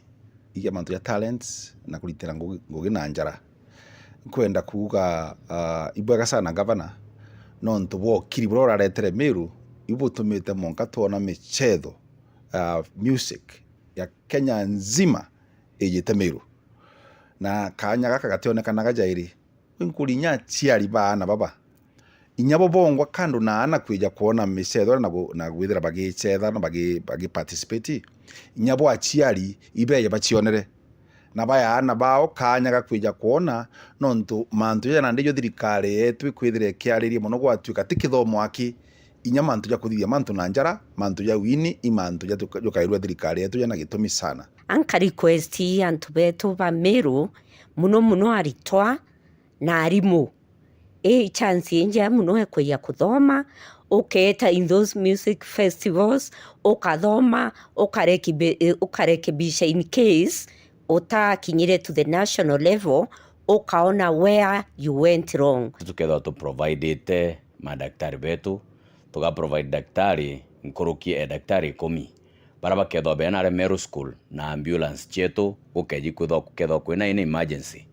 igia mantu ja talents na kuritira ngugi, ngugi na njara. Nkwenda kuuga, ah, ibwega sana gavana, nontu bwa ukiri buria uraretere Meru, ibu butumite mwanka twona michetho, ah, music ya Kenya nzima ijite Meru. Na kaanya gaka gationekanaga jairi. Inkuri inya aciari ba aana baba, inya bo bongwa kando na aana kwija kwona michetho na gu-, na gwithira bagichetha na bagi-, bagi participate, inya bo aciari ibeje bacionere. Na baya aana bao kaanya ga kwija kwona, nontu mantu jaja nandi jo thirikari yetu ikwithira ikiariria mono gwatuika ti kithomo aki, inya mantu ja kuthithia mantu na njara, mantu ja wini, i mantu jatu-, jukairua thirikari yetu jana gitumi sana. Anka request antu betu ba Meru, muno muno aritwa na arimu. Ii chance injega muno ya kwija kuthoma, ukeeta in those music festivals, ukathoma, ukarekibi-, ukarekebisha in case utakinyire to the national level, ukaona where you went wrong. Tukethirwa tu providete madaktari betu, tuga provide daktari nkuruki e daktari ikumi, bara bakethwa bena are Meru School na ambulance cietu, gukeji kwithwa, kukethwa kwina any emergency.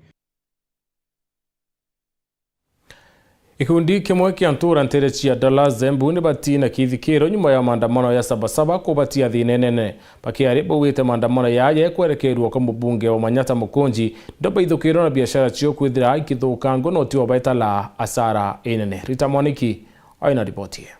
Gikundi kimwe kia ntura ntere cia Dallas Embu ni bati na kithikiro nyuma ya maandamano ya Sabasaba kubatia thina inene. Bakiari baugite maandamano yaya ekwerekerua kwa mubunge wa Manyata Mukunji, ndo baithukirwa na biashara cio kwithira ikithukangwa na utio baetala asara inene. Rita Mwaniki aina ripoti iyo.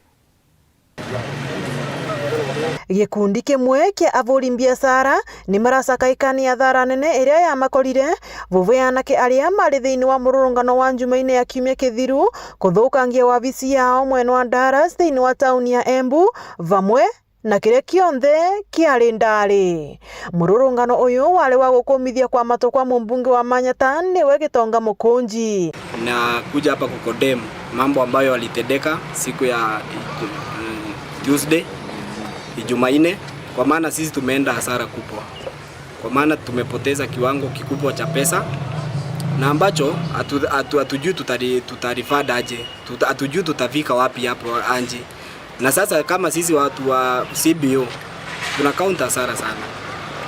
Gikundi kimwe kia aburi mbiacara ni maracakaikania athara nene iria yamakorire, bubu anake aria mari thiini wa mururungano wa Njumaine ya kiumia kithiru kuthukangia wabici yao mwena wa Dallas thiini wa tauni ya Embu, vamwe na kiria kionthe kiari ndari. Mururungano uyu wari wa gukumithia kwa matu kwa mumbunge wa Manyata niwe Gitonga Mukunji. Na kuja hapa kukodem mambo ambayo yalitendeka siku ya, mm, Tuesday, Jumanne, kwa maana sisi tumeenda hasara kubwa, kwa maana tumepoteza kiwango kikubwa cha pesa na ambacho hatu-, hatu-, hatujui tutari-, tutarifada aje, tuta-, hatujui tutafika wapi hapo anji. Na sasa kama sisi watu wa C B O, tuna count hasara sana.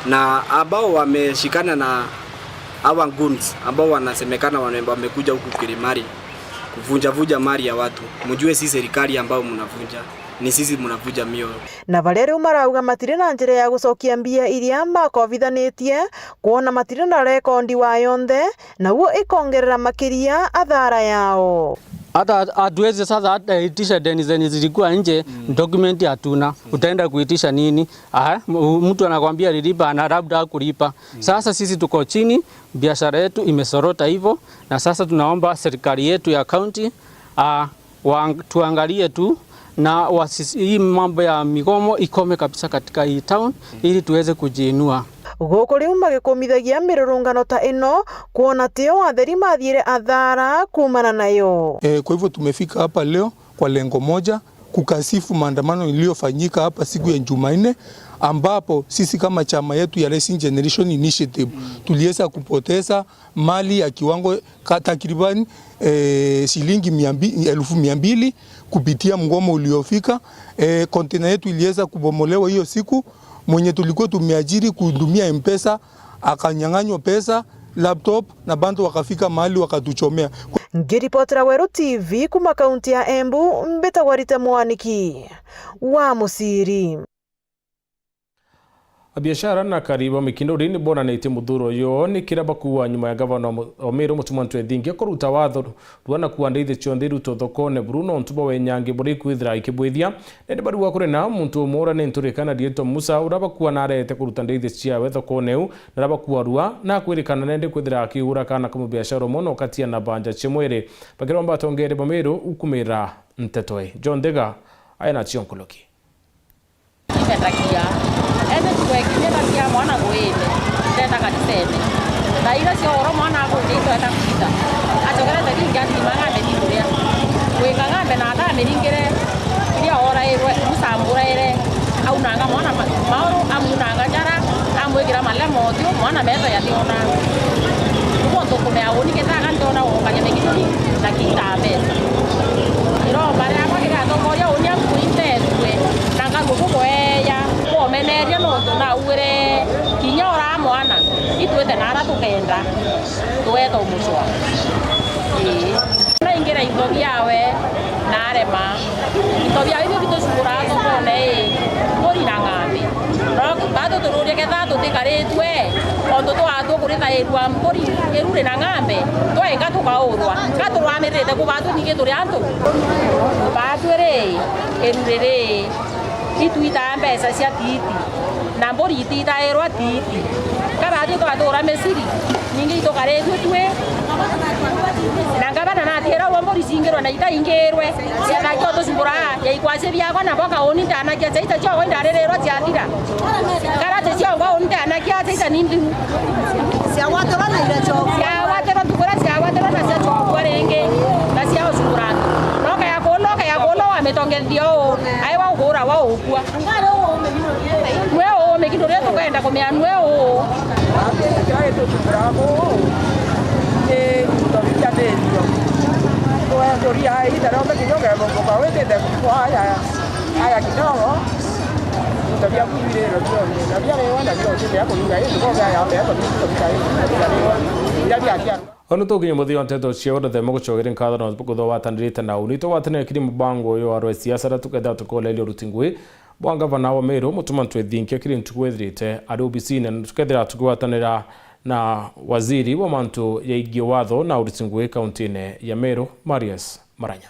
Na ambao wameshikana na hawa goons, ambao wanasemekana wame-, wamekuja huku Kirimari kuvunja vunja mali ya watu, mjue si serikali ambao mnavunja, ni sisi mnavunja mioyo. Na baria riu marauga matiri na njira ya gucokia mbia iria makovithanitie, kwona matiri na rekondi wa yonthe, na uo ikongerera makiria athara yao. Hata hatuwezi sasa hata itisha deni zenye zilikuwa nje, document hatuna. Utaenda kuitisha nini? Aha, m-, mtu anakwambia alilipa na labda hakulipa. Sasa sisi tuko chini, biashara yetu imesorota hivyo, na sasa tunaomba serikali yetu ya county, ah, wa-, tuangalie tu na wasis-, hii mambo ya migomo ikome kabisa katika hii town, ili tuweze kujiinua. Guku riu magikumithagia mirurungano ta ino, kwona tio atheri mathiire athara kuumana nayo. Eh, kwa hivyo tumefika hapa leo kwa lengo moja, kukasifu maandamano iliyofanyika hapa siku ya Jumanne, ambapo sisi kama chama yetu ya Rising Generation Initiative tuliweza kupoteza mali ya kiwango ka-, takriban, eh, shilingi mia mbili, elfu mia mbili kupitia mgomo uliofika. Eh, container yetu iliweza kubomolewa hiyo siku. Mwenye tulikuwa tumeajiri kuhudumia M-Pesa akanyang'anywa pesa, laptop, na bado wakafika mahali wakatuchomea. Ngiripotera Weru T V kuma kaunti ya Embu, mbitagwa Rita Mwaniki wa Musiri. Abiashara na akari ba mikinduri ni bonanitie muthuro uyu ni kiria bakuua nyuma ya gavana wa Mu-, wa Meru Mutuma Ntwethingia kuruta watho rua na kuua ndaithi cionthe irutwo thokone buru nontu bwa wenyangi buria ikwithira ikibwithia. Nende barua kuri na muntu umwe uria ni nturika na riitwa Musa, uria bakuua na arete kuruta ndaithi ciawe thokone iu, na aria bakuua rua na akwirikana nende kwithira akiura kana ka mubiashara umwe na ukatia na banja cia mwiri. Bakiromba atongeria ba Meru ukumira nteto ii. John Thega aina cio nkuruki. Nitugekinyie thakia mwana ngwite, ndeta kanisene. Thaa iria cia oro mwana agwite itweta kwita. Acokerete ringi athima ng'ambe nikuria. Gwika ng'ambe na athaa miringire, iria orairwe, Musa amburaire, aunanga mwana ma-, mauru, amunanga njara, amwikira malema uthiu, mwana metho yathiona. Niguo ntukumea uni kethira ga ntiona gukania migituri na kinta mbeca. Iromba riakwa kiri atongoria uni ankuri ntetue, na nkarua bubweya, bwomeneria nontu nauire kinya ora mwana, itwite nara tukenda, tweta umucwa. Ii. Naingira into biawe, narema. Into biawe ibio bitucukuraga thokone, ii, mburi na ng'ambi. No batu tururie ketha tutikaritue, ontu twatwa kurithairua mburi, iruri na ng'ambe, twainga tukaurwa. Ka turwamirite ku batu ningi turi antu? Batu ri, iruri ri, itwitaa mbeca cia titi, na mburi ititairwa titi. Ka batu twatura Misiri, ningi itukaritue tui, na ngavana natira ua mburi cingirwe na itaingirwe. Ciana cio tucugura, ya ikwasi biakwa nabo kauni ndanakia, ciaita ciongwa indaririrwa ciathira. Karati ciongwa uni ndanakia, ciaita ni ndimu. Ciagwatirwa na iracokua. Ciagwatirwa ntuku iria ciagwatirwa na ciacokua ringi, na ciaucugura. No kaya kulu, kaya kulu wamitongethia uu, ai wa ugura wa ukua. Nwe uu, mikindo ria tukenda kumea nwe uu. Kira gitucugura uu, ni into bikianitio. Turia ita rionthe kinya ugemomboka witite kwaya. Aya kidogo, into biaku biriro bionthe, na biariwa na bionthe, bia kunyua, indi bo biaya mbere, to bitu bita, bita, bia kiaru. Onu tukinye muthia wa nteto cia uria thema gucogeria nkatho na kuthowatanirite na uni tugwatanire kiri mubango uyu wa rwa siasa, ra tukethira tukoleria uruti ngui bwa ngavana wa Meru, Mutuma Ntwethinkia kiri ntuku ithirite ari obisine, na tukethira tukigwatanira na waziri wa mantu yaigie watho na uruti ngui kauntine ya Meru, Marius Maranya.